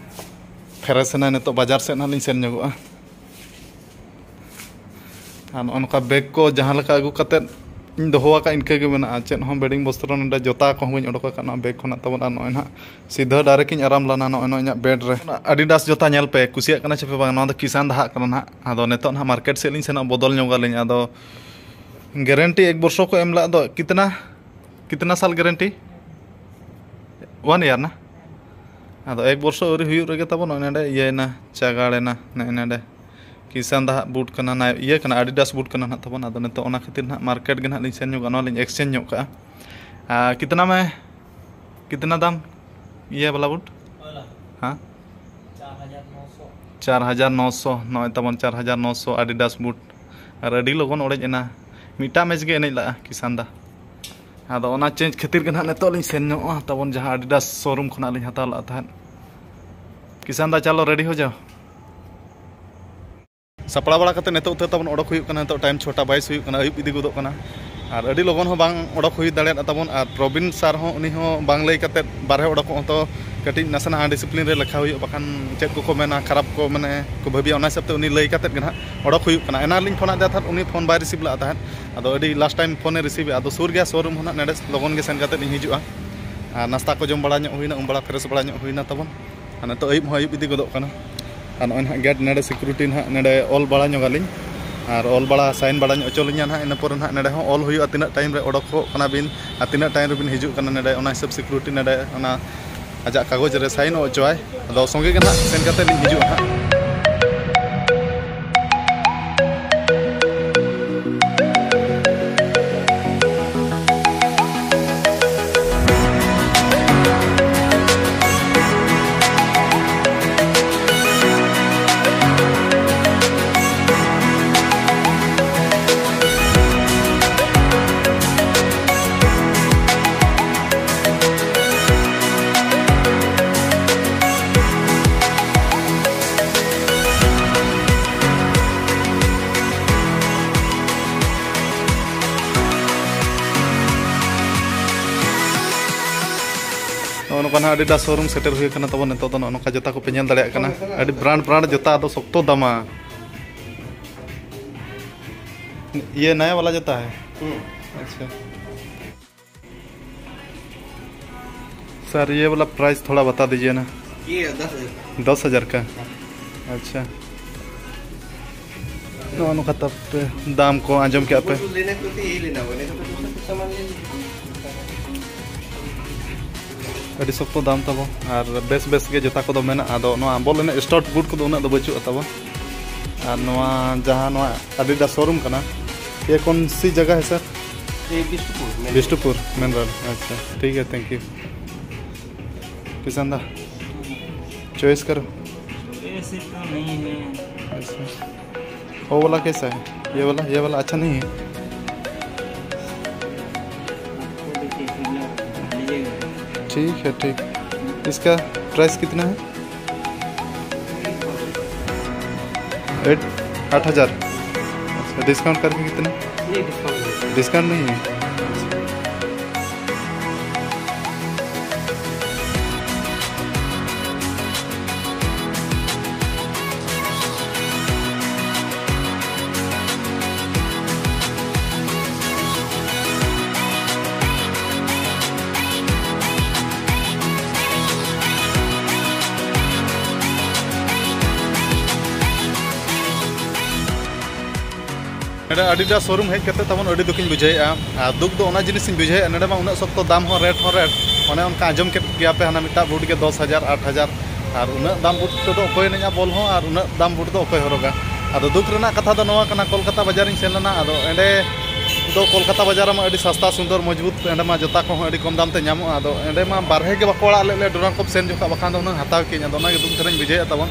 ᱯᱷᱮᱨᱮᱥ ᱮᱱᱟᱭ, ᱱᱤᱛᱚᱜ ᱵᱟᱡᱟᱨ ᱥᱮᱫ ᱱᱟᱦᱟᱜ ᱞᱤᱧ ᱥᱮᱱ ᱧᱚᱜᱚᱜᱼᱟ᱾ ᱟᱨ ᱱᱚᱜᱼᱚ ᱱᱚᱝᱠᱟ ᱵᱮᱜᱽ ᱠᱚ ᱡᱟᱦᱟᱸ ᱞᱮᱠᱟ ᱟᱹᱜᱩ ᱠᱟᱛᱮᱫ ᱤᱧ ᱫᱚᱦᱚ ᱟᱠᱟᱫ, ᱤᱱᱠᱟᱹ ᱜᱮ ᱢᱮᱱᱟᱜᱼᱟ᱾ ᱪᱮᱫ ᱦᱚᱸ ᱵᱮᱰᱤᱝ ᱵᱚᱥᱛᱨᱚ, ᱱᱚᱰᱮ ᱡᱩᱛᱟ ᱠᱚᱦᱚᱸ ᱵᱟᱹᱧ ᱚᱰᱚᱠ ᱟᱠᱟᱫ ᱱᱚᱣᱟ ᱵᱮᱜᱽ ᱠᱷᱚᱱᱟᱜ ᱛᱟᱵᱚᱱ᱾ ᱟᱨ ᱱᱚᱜᱼᱚᱭ ᱱᱟᱦᱟᱜ ᱥᱤᱫᱷᱟᱹ ᱰᱟᱭᱨᱮᱠᱴ ᱤᱧ ᱟᱨᱟᱢ ᱞᱮᱱᱟ ᱱᱚᱜᱼᱚᱭ ᱱᱚᱣᱟ ᱤᱧᱟᱹᱜ ᱵᱮᱰ ᱨᱮ᱾ ᱟᱰᱤᱰᱟᱥ ᱡᱩᱛᱟ ᱧᱮᱞ ᱯᱮ, ᱠᱩᱥᱤᱭᱟᱜ ᱠᱟᱱᱟ ᱪᱮ ᱯᱮ ᱵᱟᱝ? ᱱᱚᱣᱟ ᱫᱚ ᱠᱤᱥᱟᱱ ᱫᱟᱦᱟᱜ ᱠᱟᱱᱟ ᱱᱟᱦᱟᱜ᱾ ᱟᱫᱚ ᱱᱤᱛᱚᱜ ᱱᱟᱦᱟᱜ ᱢᱟᱨᱠᱮᱴ ᱥᱮᱫ ᱞᱤᱧ ᱥᱮᱱᱚᱜᱼᱟ, ᱵᱚᱫᱚᱞ ᱧᱚᱜᱟᱞᱤᱧ᱾ ᱟᱫᱚ ᱜᱮᱨᱮᱱᱴᱤ ᱮᱠ ᱵᱚᱨᱥᱚ ᱠᱚ ᱮᱢ ᱞᱟᱜ ᱫᱚ, ᱠᱤᱛᱱᱟ, ᱠᱤᱛᱱᱟ ᱥᱟᱞ ᱜᱮᱨᱮᱱᱴᱤ? ᱚᱣᱟᱱ ᱤᱭᱟᱨ ᱱᱟ? ᱟᱫᱚ ᱮᱠ ᱵᱚᱨᱥᱚ ᱟᱹᱣᱨᱤ ᱦᱩᱭᱩᱜ ᱨᱮᱜᱮ ᱛᱟᱵᱚᱱ ᱱᱚᱜᱼᱚᱭ ᱱᱚᱰᱮ ᱤᱭᱟᱹᱭᱮᱱᱟ, ᱪᱟᱜᱟᱲᱮᱱᱟ ᱱᱚᱜᱼᱚᱭ ᱱᱚᱰᱮ᱾ ᱠᱤᱥᱟᱱ ᱫᱟ ᱦᱟᱸᱜ ᱵᱩᱴ ᱠᱟᱱᱟ, ᱱᱟ-, ᱤᱭᱟᱹ ᱠᱟᱱᱟ, ᱟᱰᱤᱰᱟᱥ ᱵᱩᱴ ᱠᱟᱱᱟ ᱱᱟᱦᱟᱜ ᱛᱟᱵᱚᱱ᱾ ᱟᱫᱚ ᱱᱤᱛᱚᱜ ᱚᱱᱟ ᱠᱷᱟᱹᱛᱤᱨ ᱱᱟᱦᱟᱜ ᱢᱟᱨᱠᱮᱴ ᱜᱮ ᱱᱟᱦᱟᱜ ᱞᱤᱧ ᱥᱮᱱ ᱧᱚᱜᱚᱜᱼᱟ, ᱱᱚᱣᱟ ᱞᱤᱧ ᱮᱠᱥᱪᱮᱧᱡᱽ ᱧᱚᱜ ᱠᱟᱜᱼᱟ᱾ ᱟᱨ ᱠᱤᱛᱱᱟ ᱢᱮ, ᱠᱤᱛᱱᱟ ᱫᱟᱢ ᱤᱭᱟᱹ ᱵᱟᱞᱟ ᱵᱩᱴ? ᱦᱮᱸ, ᱪᱟᱨ ᱦᱟᱡᱟᱨ ᱱᱚᱥᱚ᱾ ᱱᱚᱜᱼᱚᱭ ᱛᱟᱵᱚᱱ ᱪᱟᱨ ᱦᱟᱡᱟᱨ ᱱᱚᱥᱚ ᱟᱰᱤᱰᱟᱥ ᱵᱩᱴ᱾ ᱟᱨ ᱟᱹᱰᱤ ᱞᱚᱜᱚᱱ ᱚᱲᱮᱡ ᱮᱱᱟ, ᱢᱤᱫᱴᱟᱝ ᱢᱮᱪ ᱜᱮ ᱮᱱᱮᱡ ᱞᱟᱜᱼᱟ ᱠᱤᱥᱟᱱ ᱫᱟ᱾ ᱟᱫᱚ ᱚᱱᱟ ᱪᱮᱧᱡᱽ ᱠᱷᱟᱹᱛᱤᱨ ᱜᱮ ᱱᱟᱦᱟᱜ ᱱᱤᱛᱚᱜ ᱞᱤᱧ ᱥᱮᱱ ᱧᱚᱜᱼᱟ ᱛᱟᱵᱚᱱ, ᱡᱟᱦᱟᱸ ᱟᱰᱤᱰᱟᱥ ᱥᱳᱨᱩᱢ ᱠᱷᱚᱱᱟᱜ ᱞᱤᱧ ᱦᱟᱛᱟᱣ ᱞᱟᱜ ᱛᱟᱦᱮᱸᱫ᱾ ᱠᱤᱥᱟᱱ ᱫᱟ, ᱪᱟᱞᱚ, ᱨᱮᱰᱤ ᱦᱳ ᱡᱟᱣ᱾ ᱥᱟᱯᱲᱟᱣ ᱵᱟᱲᱟ ᱠᱟᱛᱮ ᱱᱤᱛᱚᱜ ᱩᱛᱟᱹᱨ ᱛᱟᱵᱚᱱ ᱚᱰᱚᱠ ᱦᱩᱭᱩᱜ ᱠᱟᱱᱟ᱾ ᱱᱤᱛᱚᱜ ᱴᱟᱭᱤᱢ ᱪᱷᱚᱴᱟ ᱵᱟᱭᱤᱥ ᱦᱩᱭᱩᱜ ᱠᱟᱱᱟ, ᱟᱹᱭᱩᱵ ᱤᱫᱤ ᱜᱚᱫᱚᱜ ᱠᱟᱱᱟ᱾ ᱟᱨ ᱟᱹᱰᱤ ᱞᱚᱜᱚᱱ ᱦᱚᱸ ᱵᱟᱝ ᱚᱰᱚᱠ ᱦᱩᱭ ᱫᱟᱲᱮᱭᱟᱜᱼᱟ ᱛᱟᱵᱚᱱ᱾ ᱟᱨ ᱯᱨᱚᱵᱤᱱ ᱥᱟᱨ ᱦᱚᱸ, ᱩᱱᱤ ᱦᱚᱸ ᱵᱟᱝ ᱞᱟᱹᱭ ᱠᱟᱛᱮ ᱵᱟᱨᱦᱮ ᱚᱰᱚᱠᱚᱜ ᱦᱚᱸᱛᱚ ᱠᱟᱹᱴᱤᱡ ᱱᱟᱥᱮᱱᱟᱜ ᱟᱱᱰᱤᱥᱤᱯᱞᱤᱱ ᱨᱮ ᱞᱮᱠᱷᱟ ᱦᱩᱭᱩᱜᱼᱟ, ᱵᱟᱠᱷᱟᱱ ᱪᱮᱫ ᱠᱚᱠᱚ ᱢᱮᱱᱟ, ᱠᱷᱟᱨᱟᱯ ᱠᱚ ᱢᱟᱱᱮ ᱠᱚ ᱵᱷᱟᱹᱵᱤᱭᱟ, ᱚᱱᱟ ᱦᱤᱥᱟᱹᱵ ᱛᱮ ᱩᱱᱤ ᱞᱟᱹᱭ ᱠᱟᱛᱮ ᱜᱮ ᱱᱟᱦᱟᱜ ᱚᱰᱚᱠ ᱦᱩᱭᱩᱜ ᱠᱟᱱᱟ᱾ ᱮᱱᱟᱱ ᱞᱤᱧ ᱯᱷᱳᱱ ᱟᱫᱮ ᱛᱟᱦᱮᱸᱫ, ᱩᱱᱤ ᱯᱷᱳᱱ ᱵᱟᱭ ᱨᱤᱥᱤᱵᱷ ᱞᱮᱫ ᱛᱟᱦᱮᱸᱫ᱾ ᱟᱫᱚ ᱟᱹᱰᱤ ᱞᱟᱥᱴ ᱴᱟᱭᱤᱢ ᱯᱷᱳᱱᱮ ᱨᱤᱥᱤᱵᱷ ᱮᱫᱟ᱾ ᱟᱫᱚ ᱥᱩᱨ ᱜᱮᱭᱟ ᱥᱳᱨᱩᱢ ᱦᱚᱸ ᱱᱟᱦᱟᱜ, ᱱᱚᱰᱮ ᱞᱚᱜᱚᱱ ᱜᱮ ᱥᱮᱱ ᱠᱟᱛᱮ ᱞᱤᱧ ᱦᱤᱡᱩᱜᱼᱟ᱾ ᱟᱨ ᱱᱟᱥᱛᱟ ᱠᱚ ᱡᱚᱢ ᱵᱟᱲᱟ ᱧᱚᱜ ᱦᱩᱭᱱᱟ, ᱩᱢ ᱵᱟᱲᱟ ᱯᱷᱨᱮᱥ ᱵᱟᱲᱟ ᱧᱚᱜ ᱦᱩᱭᱱᱟ ᱛᱟᱵᱚᱱ᱾ ᱟᱨ ᱱᱤᱛᱚᱜ ᱟᱹᱭᱩᱵ ᱦᱚᱸ ᱟᱹᱭᱩᱵ ᱤᱫᱤ ᱜᱚᱫᱚᱜ ᱠᱟᱱᱟ᱾ ᱟᱨ ᱱᱚᱜᱼᱚᱭ ᱱᱟᱦᱟᱜ ᱜᱮᱴ ᱱᱚᱰᱮ ᱥᱤᱠᱩᱨᱤᱴᱤ ᱱᱟᱦᱟᱜ ᱱᱚᱰᱮ ᱚᱞ ᱵᱟᱲᱟ ᱧᱚᱜᱟᱞᱤᱧ, ᱟᱨ ᱚᱞ ᱵᱟᱲᱟ ᱥᱟᱭᱤᱱ ᱵᱟᱲᱟ ᱧᱚᱜ ᱦᱚᱪᱚ ᱞᱤᱧᱟ ᱱᱟᱦᱟᱜ᱾ ᱤᱱᱟᱹ ᱯᱚᱨᱮ ᱱᱟᱦᱟᱜ ᱱᱚᱰᱮ ᱦᱚᱸ ᱚᱞ ᱦᱩᱭᱩᱜᱼᱟ, ᱛᱤᱱᱟᱹᱜ ᱴᱟᱭᱤᱢ ᱨᱮ ᱚᱰᱚᱠᱚᱜ ᱠᱟᱱᱟ ᱵᱤᱱ ᱟᱨ ᱛᱤᱱᱟᱹᱜ ᱴᱟᱭᱤᱢ ᱨᱮᱵᱤᱱ ᱦᱤᱡᱩᱜ ᱠᱟᱱᱟ ᱱᱚᱰᱮ, ᱚᱱᱟ ᱦᱤᱥᱟᱹᱵ ᱥᱤᱠᱩᱨᱤᱴᱤ ᱱᱚᱰᱮ ᱚᱱᱟ ᱟᱡᱟᱜ ᱠᱟᱜᱚᱡᱽ ᱨᱮ ᱥᱟᱭᱤᱱ ᱦᱚᱪᱚᱣᱟᱭ᱾ ᱟᱫᱚ ᱥᱚᱸᱜᱮ ᱜᱮ ᱱᱟᱦᱟᱜ ᱥᱮᱱ ᱠᱟᱛᱮ ᱞᱤᱧ ᱦᱤᱡᱩᱜᱼᱟ ᱱᱟᱦᱟᱜ᱾ ᱱᱚᱜᱼᱚ ᱱᱚᱝᱠᱟ ᱱᱟᱦᱟᱜ ᱟᱰᱤᱰᱟᱥ ᱥᱳᱨᱩᱢ ᱥᱮᱴᱮᱨ ᱦᱩᱭ ᱟᱠᱟᱱᱟ ᱛᱟᱵᱚᱱ᱾ ᱱᱤᱛᱚᱜ ᱫᱚ ᱱᱚᱜᱼᱚ ᱱᱚᱝᱠᱟ ᱡᱩᱛᱟ ᱠᱚᱯᱮ ᱧᱮᱞ ᱫᱟᱲᱮᱭᱟᱜ ᱠᱟᱱᱟ, ᱟᱹᱰᱤ ᱵᱨᱟᱱᱰ ᱵᱨᱟᱱᱰ ᱡᱩᱛᱟ, ᱟᱫᱚ ᱥᱚᱠᱛᱚ ᱫᱟᱢᱟ᱾ ᱤᱭᱟᱹ ᱱᱟᱭᱟ ᱣᱟᱞᱟ ᱡᱩᱛᱟ ᱦᱮ? ᱦᱩᱸ᱾ ᱟᱪᱪᱷᱟ᱾ सर, ये वाला प्राइस थोड़ा बता दीजिए ना। ये दस हज़ार का। दस हज़ार का? हाँ। अच्छा। ᱱᱚᱜᱼᱚ ᱱᱚᱝᱠᱟ ᱛᱟᱯᱮ ᱫᱟᱢ ᱠᱚ ᱟᱸᱡᱚᱢ ᱠᱮᱜᱼᱟ ᱯᱮ᱾ ᱟᱹᱰᱤ ᱥᱚᱠᱛᱚ ᱫᱟᱢ ᱛᱟᱵᱚ, ᱟᱨ ᱵᱮᱥ ᱵᱮᱥ ᱜᱮ ᱡᱩᱛᱟ ᱠᱚᱫᱚ ᱢᱮᱱᱟᱜᱼᱟ᱾ ᱟᱫᱚ ᱱᱚᱣᱟ ᱵᱚᱞ ᱮᱱᱮᱡ ᱥᱴᱟᱨᱴ ᱵᱩᱴ ᱠᱚᱫᱚ ᱩᱱᱟᱹᱜ ᱫᱚ ᱵᱟᱹᱪᱩᱜᱼᱟ ᱛᱟᱵᱚ᱾ ᱟᱨ ᱱᱚᱣᱟ ᱡᱟᱦᱟᱸ ᱱᱚᱣᱟ ᱟᱰᱤᱰᱟᱥ ᱥᱳᱨᱩᱢ ᱠᱟᱱᱟ, ᱭᱮ ᱠᱚᱱ ᱥᱤ ᱡᱟᱭᱜᱟ ᱦᱮ ᱥᱟᱨ? ये Bishnupur, main Bishnupur main road. अच्छा, ठीक है, थैंक यू। किसान दा, चॉइस करो। ऐसे तो नहीं है। अच्छा, वो वाला कैसा है? ये वाला, ये वाला अच्छा नहीं है। ठीक है, ठीक। इसका प्राइस कितना है? एट आठ हज़ार। अच्छा, डिस्काउंट करके कितना? नहीं, डिस्काउंट नहीं। डिस्काउंट नहीं है। ᱱᱚᱰᱮ ᱟᱰᱤᱰᱟᱥ ᱥᱳᱨᱩᱢ ᱦᱮᱡ ᱠᱟᱛᱮ ᱛᱟᱵᱚᱱ ᱟᱹᱰᱤ ᱫᱩᱠᱤᱧ ᱵᱩᱡᱷᱟᱹᱣᱮᱫᱼᱟ᱾ ᱟᱨ ᱫᱩᱠ ᱫᱚ ᱚᱱᱟ ᱡᱤᱱᱤᱥ ᱤᱧ ᱵᱩᱡᱷᱟᱹᱣᱮᱫᱼᱟ, ᱱᱚᱰᱮ ᱢᱟ ᱩᱱᱟᱹᱜ ᱥᱚᱠᱛᱚ ᱫᱟᱢ ᱦᱚᱸ, ᱨᱮᱴ ᱦᱚᱸ ᱨᱮᱴ᱾ ᱚᱱᱮ ᱚᱱᱠᱟ ᱟᱸᱡᱚᱢ ᱠᱮᱫ ᱜᱮᱭᱟ ᱯᱮ, ᱦᱟᱱᱟ ᱢᱤᱫᱴᱟᱜ ᱵᱩᱴ ᱜᱮ ᱫᱚᱥ ᱦᱟᱡᱟᱨ, ᱟᱴ ᱦᱟᱡᱟᱨ, ᱟᱨ ᱩᱱᱟᱹᱜ ᱫᱟᱢ ᱵᱩᱴ ᱛᱮᱫᱚ ᱚᱠᱚᱭ ᱮᱱᱮᱡᱼᱟ ᱵᱚᱞ ᱦᱚᱸ, ᱟᱨ ᱩᱱᱟᱹᱜ ᱫᱟᱢ ᱵᱩᱴ ᱫᱚ ᱚᱠᱚᱭ ᱦᱚᱨᱚᱜᱟ? ᱟᱫᱚ ᱫᱩᱠ ᱨᱮᱱᱟᱜ ᱠᱟᱛᱷᱟ ᱫᱚ ᱱᱚᱣᱟ ᱠᱟᱱᱟ, ᱠᱳᱞᱠᱟᱛᱟ ᱵᱟᱡᱟᱨᱤᱧ ᱥᱮᱱ ᱞᱮᱱᱟ, ᱟᱫᱚ ᱮᱸᱰᱮ ᱫᱚ ᱠᱳᱞᱠᱟᱛᱟ ᱵᱟᱡᱟᱨ ᱨᱮᱢᱟ ᱟᱹᱰᱤ ᱥᱟᱥᱛᱟ, ᱥᱩᱱᱫᱚᱨ, ᱢᱚᱡᱽᱵᱩᱛ, ᱮᱸᱰᱮ ᱢᱟ ᱡᱩᱛᱟ ᱠᱚᱦᱚᱸ ᱟᱹᱰᱤ ᱠᱚᱢ ᱫᱟᱢ ᱛᱮ ᱧᱟᱢᱚᱜᱼᱟ᱾ ᱟᱫᱚ ᱮᱸᱰᱮ ᱢᱟ ᱵᱟᱨᱦᱮ ᱜᱮ ᱵᱟᱠᱚ ᱟᱲᱟᱜ ᱞᱮᱫ ᱞᱮᱭᱟ ᱰᱩᱨᱟᱱ ᱠᱚᱯ ᱥᱮᱱ ᱡᱚᱠᱷᱚᱱ, ᱵᱟᱠᱷᱟᱱ ᱫᱚ ᱦᱩᱱᱟᱹᱝ ᱦᱟᱛᱟᱣ ᱠᱮᱭᱟᱹᱧ᱾ ᱟᱫᱚ ᱚᱱᱟᱜᱮ ᱫᱩᱠ ᱫᱷᱟᱨᱟᱧ ᱵᱩᱡᱷᱟᱹᱣᱮᱫᱼᱟ ᱛᱟᱵᱚᱱ᱾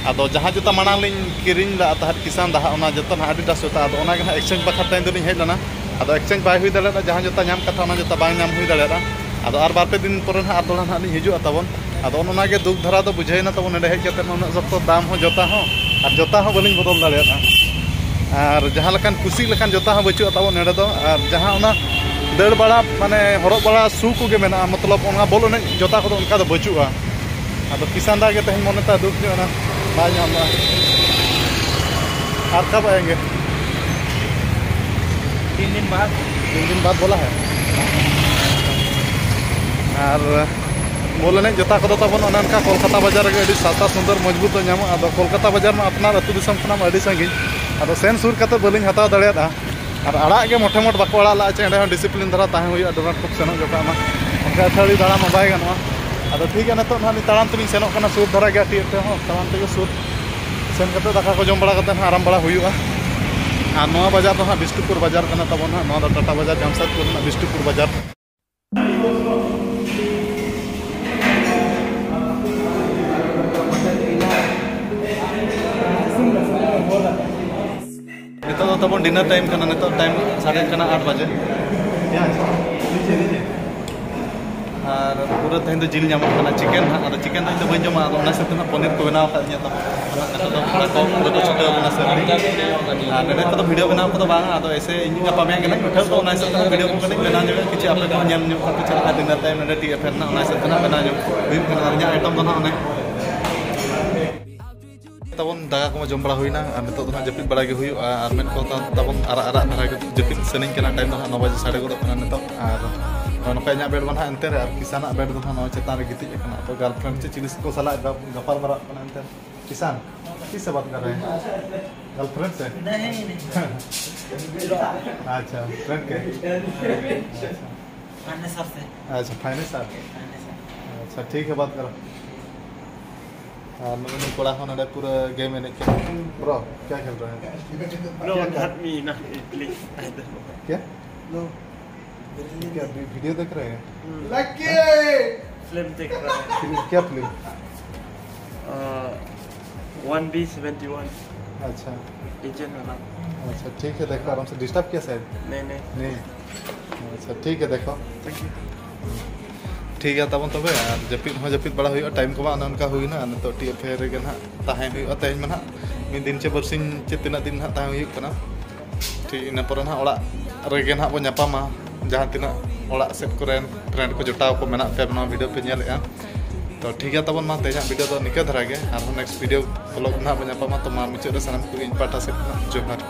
ᱟᱫᱚ ᱡᱟᱦᱟᱸ ᱡᱩᱛᱟ ᱢᱟᱲᱟᱝ ᱞᱤᱧ ᱠᱤᱨᱤᱧ ᱞᱮᱫᱼᱟ ᱛᱟᱦᱮᱸᱫ ᱠᱤᱥᱟᱱ ᱫᱟ ᱦᱟᱸᱜ, ᱚᱱᱟ ᱡᱩᱛᱟ ᱱᱟᱦᱟᱜ ᱟᱰᱤᱰᱟᱥ ᱡᱩᱛᱟ, ᱟᱫᱚ ᱚᱱᱟᱜᱮ ᱱᱟᱦᱟᱜ ᱮᱠᱥᱪᱮᱧᱡᱽ ᱵᱟᱠᱷᱨᱟ ᱛᱮ ᱤᱧ ᱫᱚᱞᱤᱧ ᱦᱮᱡ ᱞᱮᱱᱟ᱾ ᱟᱫᱚ ᱮᱠᱥᱪᱮᱧᱡᱽ ᱵᱟᱭ ᱦᱩᱭ ᱫᱟᱲᱮᱭᱟᱫᱟ, ᱡᱟᱦᱟᱸ ᱡᱩᱛᱟ ᱧᱟᱢ ᱠᱟᱛᱷᱟ, ᱚᱱᱟ ᱡᱩᱛᱟ ᱵᱟᱝ ᱧᱟᱢ ᱦᱩᱭ ᱫᱟᱲᱮᱭᱟᱫᱟ᱾ ᱟᱫᱚ ᱟᱨ ᱵᱟᱨ ᱯᱮ ᱫᱤᱱ ᱯᱚᱨᱮ ᱱᱟᱦᱟᱜ ᱟᱨ ᱫᱚᱦᱲᱟ ᱱᱟᱦᱟᱜ ᱞᱤᱧ ᱦᱤᱡᱩᱜᱼᱟ ᱛᱟᱵᱚᱱ᱾ ᱟᱫᱚ ᱚᱱᱮ ᱚᱱᱟᱜᱮ ᱫᱩᱠ ᱫᱷᱟᱨᱟ ᱫᱚ ᱵᱩᱡᱷᱟᱹᱣᱮᱱᱟ ᱛᱟᱵᱚᱱ, ᱱᱚᱰᱮ ᱦᱮᱡ ᱠᱟᱛᱮ ᱢᱟ ᱩᱱᱟᱹᱜ ᱥᱚᱠᱛᱚ ᱫᱟᱢ ᱦᱚᱸ, ᱡᱩᱛᱟ ᱦᱚᱸ, ᱟᱨ ᱡᱩᱛᱟ ᱦᱚᱸ ᱵᱟᱹᱞᱤᱧ ᱵᱚᱫᱚᱞ ᱫᱟᱲᱮᱭᱟᱫᱟ᱾ ᱟᱨ ᱡᱟᱦᱟᱸ ᱞᱮᱠᱟᱱ ᱠᱩᱥᱤ ᱞᱮᱠᱟᱱ ᱡᱩᱛᱟ ᱦᱚᱸ ᱵᱟᱹᱪᱩᱜᱼᱟ ᱛᱟᱵᱚᱱ ᱱᱚᱰᱮ ᱫᱚ᱾ ᱟᱨ ᱡᱟᱦᱟᱸ ᱚᱱᱟ ᱫᱟᱹᱲ ᱵᱟᱲᱟ, ᱢᱟᱱᱮ, ᱦᱚᱨᱚᱜ ᱵᱟᱲᱟ ᱥᱩ ᱠᱚᱜᱮ ᱢᱮᱱᱟᱜᱼᱟ, ᱢᱚᱛᱞᱚᱵ ᱚᱱᱟ ᱵᱚᱞ ᱮᱱᱮᱡ ᱡᱩᱛᱟ ᱠᱚᱫᱚ ᱚᱱᱠᱟ ᱫᱚ ᱵᱟᱹᱪᱩᱜᱼᱟ᱾ ᱟᱫᱚ ᱠᱤᱥᱟᱱ ᱫᱟ ᱜᱮ ᱛᱮᱦᱮᱧ ᱢᱚᱱᱮ ᱛᱟᱭ ᱫᱩᱠ ᱧᱚᱜ ᱮᱱᱟ, ᱵᱟᱭ ᱧᱟᱢ ᱞᱮᱜᱼᱟ᱾ ᱟᱨ ᱠᱟᱵ ᱟᱭᱮᱸᱜᱮ? ᱛᱤᱱ ᱫᱤᱱ ᱵᱟᱫ᱾ ᱛᱤᱱ ᱫᱤᱱ ᱵᱟᱫ ᱵᱚᱞᱟ ᱦᱮᱸ᱾ ᱟᱨ ᱵᱚᱞ ᱮᱱᱮᱡ ᱡᱩᱛᱟ ᱠᱚᱫᱚ ᱛᱟᱵᱚᱱ ᱚᱱᱮ ᱚᱱᱠᱟ ᱠᱳᱞᱠᱟᱛᱟ ᱵᱟᱡᱟᱨ ᱨᱮᱜᱮ ᱟᱹᱰᱤ ᱥᱟᱥᱛᱟ, ᱥᱩᱱᱫᱚᱨ, ᱢᱚᱡᱽᱵᱩᱛ ᱫᱚ ᱧᱟᱢᱚᱜᱼᱟ᱾ ᱟᱫᱚ ᱠᱳᱞᱠᱟᱛᱟ ᱵᱟᱡᱟᱨ ᱢᱟ ᱟᱯᱱᱟᱨ ᱟᱹᱛᱩ ᱫᱤᱥᱚᱢ ᱠᱷᱚᱱᱟᱜ ᱢᱟ ᱟᱹᱰᱤ ᱥᱟᱺᱜᱤᱧ᱾ ᱟᱫᱚ ᱥᱮᱱ ᱥᱩᱨ ᱠᱟᱛᱮ ᱵᱟᱹᱞᱤᱧ ᱦᱟᱛᱟᱣ ᱫᱟᱲᱮᱭᱟᱫᱟ᱾ ᱟᱨ ᱟᱲᱟᱜ ᱜᱮ ᱢᱚᱴᱷᱮ ᱢᱚᱴ ᱵᱟᱠᱚ ᱟᱲᱟᱜ ᱞᱟᱜᱼᱟ ᱪᱮ, ᱮᱸᱰᱮ ᱦᱚᱸ ᱰᱤᱥᱤᱯᱞᱤᱱ ᱫᱷᱟᱨᱟ ᱛᱟᱦᱮᱸ ᱦᱩᱭᱩᱜᱼᱟ, ᱰᱚᱱᱟᱞᱰ ᱴᱨᱟᱢᱯ ᱥᱮᱱᱚᱜ ᱡᱚᱠᱷᱟᱜ ᱢᱟ᱾ ᱚᱱᱠᱟ ᱟᱹᱛᱷᱟᱹᱲᱤ ᱫᱟᱬᱟ ᱢᱟ ᱵᱟᱭ ᱜᱟᱱᱚᱜᱼᱟ᱾ ᱟᱫᱚ ᱴᱷᱤᱠ ᱜᱮᱭᱟ, ᱱᱤᱛᱚᱜ ᱱᱟᱦᱟᱜ ᱞᱤᱧ ᱛᱟᱲᱟᱢ ᱛᱮᱞᱤᱧ ᱥᱮᱱᱚᱜ ᱠᱟᱱᱟ, ᱥᱩᱨ ᱫᱷᱟᱨᱟ ᱜᱮᱭᱟ ᱴᱤ ᱮᱯᱷ ᱦᱚᱸ, ᱛᱟᱲᱟᱢ ᱛᱮᱜᱮ ᱥᱩᱨ᱾ ᱥᱮᱱ ᱠᱟᱛᱮ ᱫᱟᱠᱟ ᱠᱚ ᱡᱚᱢ ᱵᱟᱲᱟ ᱠᱟᱛᱮ ᱱᱟᱦᱟᱜ ᱟᱨᱟᱢ ᱵᱟᱲᱟ ᱦᱩᱭᱩᱜᱼᱟ᱾ ᱟᱨ ᱱᱚᱣᱟ ᱵᱟᱡᱟᱨ ᱫᱚ ᱱᱟᱦᱟᱜ ᱵᱤᱥᱱᱩᱯᱩᱨ ᱵᱟᱡᱟᱨ ᱠᱟᱱᱟ ᱛᱟᱵᱚᱱ ᱱᱟᱦᱟᱜ, ᱱᱚᱣᱟ ᱫᱚ ᱴᱟᱴᱟ ᱵᱟᱡᱟᱨ ᱡᱟᱢᱥᱮᱫᱽᱯᱩᱨ ᱨᱮᱱᱟᱜ ᱵᱤᱥᱱᱩᱯᱩᱨ ᱵᱟᱡᱟᱨ᱾ ᱱᱤᱛᱚᱜ ᱫᱚ ᱛᱟᱵᱚᱱ ᱰᱤᱱᱟᱨ ᱴᱟᱭᱤᱢ ᱠᱟᱱᱟ, ᱱᱤᱛᱚᱜ ᱴᱟᱭᱤᱢ ᱥᱟᱰᱮ ᱠᱟᱱᱟ ᱟᱴ ᱵᱟᱡᱮ᱾ ᱟᱨ ᱯᱩᱨᱟᱹ ᱛᱮᱦᱮᱧ ᱫᱚ ᱡᱤᱞ ᱧᱟᱢᱚᱜ ᱠᱟᱱᱟ, ᱪᱤᱠᱮᱱ ᱦᱟᱸᱜ᱾ ᱟᱫᱚ ᱪᱤᱠᱮᱱ ᱫᱚ ᱤᱧ ᱫᱚ ᱵᱟᱹᱧ ᱡᱚᱢᱟ, ᱟᱫᱚ ᱚᱱᱟ ᱦᱤᱥᱟᱹᱵ ᱛᱮ ᱦᱟᱸᱜ ᱯᱚᱱᱤᱨ ᱠᱚ ᱵᱮᱱᱟᱣ ᱟᱠᱟᱫ ᱛᱤᱧᱟ ᱛᱟᱵᱚᱱ᱾ ᱟᱫᱚ ᱱᱤᱛᱚᱜ ᱫᱚ ᱠᱚᱲᱟ ᱠᱚ ᱯᱩᱨᱟᱹ ᱠᱚ ᱪᱷᱩᱴᱟᱹᱣ ᱠᱟᱱᱟ ᱥᱮ᱾ ᱟᱨ ᱱᱚᱰᱮ ᱠᱚᱫᱚ ᱵᱷᱤᱰᱤᱭᱳ ᱵᱮᱱᱟᱣ ᱠᱚᱫᱚ ᱵᱟᱝ, ᱟᱫᱚ ᱮᱥᱮ ᱤᱧ ᱜᱟᱯᱟ ᱢᱮᱭᱟᱝ ᱜᱮ ᱱᱟᱦᱟᱜ ᱩᱴᱷᱟᱹᱣ ᱠᱚ, ᱚᱱᱟ ᱦᱤᱥᱟᱹᱵ ᱛᱮ ᱵᱷᱤᱰᱤᱭᱳ ᱠᱚ ᱠᱟᱹᱴᱤᱡ ᱵᱮᱱᱟᱣ ᱧᱚᱜᱼᱟ, ᱠᱤᱪᱷᱩ ᱟᱯᱮ ᱠᱚᱦᱚᱸ ᱧᱮᱞ ᱧᱚᱜ ᱠᱟᱜ ᱯᱮ ᱪᱮᱫ ᱞᱮᱠᱟ ᱰᱤᱱᱟᱨ ᱴᱟᱭᱤᱢ ᱱᱚᱰᱮ ᱴᱤ ᱮᱯᱷ ᱨᱮᱱᱟᱜ, ᱚᱱᱟ ᱦᱤᱥᱟᱹᱵ ᱛᱮ ᱱᱟᱦᱟᱜ ᱵᱮᱱᱟᱣ ᱧᱚᱜ ᱦᱩᱭᱩᱜ ᱠᱟᱱᱟ᱾ ᱟᱨ ᱤᱧᱟᱹᱜ ᱟᱭᱴᱮᱢ ᱫᱚ ᱱᱟᱦᱟᱜ ᱚᱱᱮ ᱛᱟᱵᱚᱱ ᱫᱟᱠᱟ ᱠᱚᱢᱟ ᱡᱚᱢ ᱵᱟᱲᱟ ᱦᱩᱭᱱᱟ, ᱟᱨ ᱱᱤᱛᱚᱜ ᱫᱚ ᱱᱟᱦᱟᱜ ᱡᱟᱹᱯᱤᱫ ᱵᱟᱲᱟ ᱜᱮ ᱦᱩᱭᱩᱜᱼᱟ, ᱟᱨ ᱢᱮᱫ ᱠᱚ ᱛᱟ-, ᱛᱟᱵᱚᱱ ᱟᱨᱟᱜ ᱟᱨᱟᱜ ᱫᱷᱟᱨᱟ ᱜᱮ ᱡᱟᱹᱯᱤᱫ ᱥᱟᱱᱟᱧ ᱠᱟᱱᱟ᱾ ᱴᱟᱭᱤᱢ ᱫᱚ ᱱᱟᱦᱟᱜ ᱱᱚ ᱵᱟᱡᱮ ᱥᱟᱰᱮ ᱜᱚᱫᱚᱜ ᱠᱟᱱᱟ ᱱᱤᱛᱚᱜ, ᱟᱨ ᱱᱚᱜᱼᱚᱭ ᱱᱚᱝᱠᱟ ᱤᱧᱟᱹᱜ ᱵᱮᱰ ᱫᱚ ᱱᱟᱦᱟᱜ ᱮᱱᱛᱮ ᱨᱮ, ᱟᱨ ᱠᱤᱥᱟᱱᱟᱜ ᱵᱮᱰ ᱫᱚ ᱱᱟᱦᱟᱜ ᱱᱚᱜᱼᱚᱭ ᱪᱮᱛᱟᱱ ᱨᱮ ᱜᱤᱛᱤᱡ ᱟᱠᱟᱱᱟ᱾ ᱛᱚ ᱜᱟᱨᱞᱯᱷᱨᱮᱱᱰ ᱪᱮ ᱪᱤᱞᱤ ᱥᱮ ᱠᱚ ᱥᱟᱞᱟᱜ ᱜᱟᱯ-, ᱜᱟᱯᱟᱞ ᱢᱟᱨᱟᱜ ᱠᱟᱱᱟ ᱮᱱᱛᱮ᱾ किसान, किससे बात कर रहे हैं? गर्लफ्रेंड से? नहीं, नहीं। अच्छा, फ्रेंड के? अच्छा। फाइनेंसर से। अच्छा, फाइनेंसर। फाइनेंसर। अच्छा, ठीक है, बात करो। ᱟᱨ ᱱᱩᱭ ᱠᱚᱲᱟ ᱦᱚᱸ ᱱᱚᱰᱮ ᱯᱩᱨᱟᱹ ᱜᱮᱢ ᱮᱱᱮᱡ ᱠᱟᱱᱟ᱾ Bro, क्या खेल रहे हैं? No, क्या कर- not me, not me, please। क्या? No। क्या वी-, वीडियो देख रहे हैं? लकी। फिल्म देख रहा है। फिल्म, क्या film? One B seventy one. अच्छा। इंजन वाला। अच्छा, ठीक है, देखो आराम से। डिस्टर्ब किया शायद? नहीं, नहीं। नहीं। अच्छा, ठीक है, देखो। Thank you। ᱴᱷᱤᱠ ᱜᱮᱭᱟ ᱛᱟᱵᱚᱱ ᱛᱚᱵᱮ, ᱟᱨ ᱡᱟᱹᱯᱤᱫ ᱦᱚᱸ ᱡᱟᱹᱯᱤᱫ ᱵᱟᱲᱟ ᱦᱩᱭᱩᱜᱼᱟ, ᱴᱟᱭᱤᱢ ᱠᱚᱢᱟ ᱚᱱᱮ ᱚᱱᱠᱟ ᱦᱩᱭᱱᱟ᱾ ᱱᱤᱛᱚᱜ ᱴᱤ ᱮᱯᱷ ᱮ ᱨᱮᱜᱮ ᱱᱟᱦᱟᱜ ᱛᱟᱦᱮᱸ ᱦᱩᱭᱩᱜᱼᱟ ᱛᱮᱦᱮᱧ ᱢᱟ ᱱᱟᱦᱟᱜ, ᱢᱤᱫ ᱫᱤᱱ ᱪᱮ ᱵᱟᱨᱥᱤᱧ ᱪᱮ ᱛᱤᱱᱟᱹᱜ ᱫᱤᱱ ᱱᱟᱦᱟᱜ ᱛᱟᱦᱮᱸ ᱦᱩᱭᱩᱜ ᱠᱟᱱᱟ᱾ ᱴᱷᱤᱠ, ᱤᱱᱟᱹ ᱯᱚᱨᱮ ᱱᱟᱦᱟᱜ ᱚᱲᱟᱜ ᱨᱮᱜᱮ ᱱᱟᱦᱟᱜ ᱵᱚᱱ ᱧᱟᱯᱟᱢᱟ, ᱡᱟᱦᱟᱸ ᱛᱤᱱᱟᱹᱜ ᱚᱲᱟᱜ ᱥᱮᱫ ᱠᱚᱨᱮᱱ ᱯᱷᱨᱮᱱᱰ ᱠᱚ ᱡᱚᱴᱟᱣ ᱠᱚ ᱢᱮᱱᱟᱜ ᱯᱮᱭᱟ ᱱᱚᱣᱟ ᱵᱷᱤᱰᱤᱭᱳ ᱯᱮ ᱧᱮᱞᱮᱫᱼᱟ᱾ ᱛᱚ ᱴᱷᱤᱠ ᱜᱮᱭᱟ ᱛᱟᱵᱚᱱ, ᱢᱟ ᱛᱮᱦᱮᱧᱟᱜ ᱵᱷᱤᱰᱤᱭᱳ ᱫᱚ ᱱᱤᱠᱟᱹ ᱫᱷᱟᱨᱟ ᱜᱮ, ᱟᱨᱦᱚᱸ ᱱᱮᱠᱥᱴ ᱵᱷᱤᱰᱤᱭᱳ ᱵᱞᱚᱜ ᱱᱟᱦᱟᱜ ᱵᱚᱱ ᱧᱟᱯᱟᱢᱟ᱾ ᱛᱚ ᱢᱟ ᱢᱩᱪᱟᱹᱫ ᱨᱮ ᱥᱟᱱᱟᱢ ᱠᱚᱜᱮ ᱤᱧ ᱯᱟᱦᱴᱟ ᱥᱮᱫ ᱠᱷᱚᱱᱟᱜ ᱡᱚᱦᱟᱨ᱾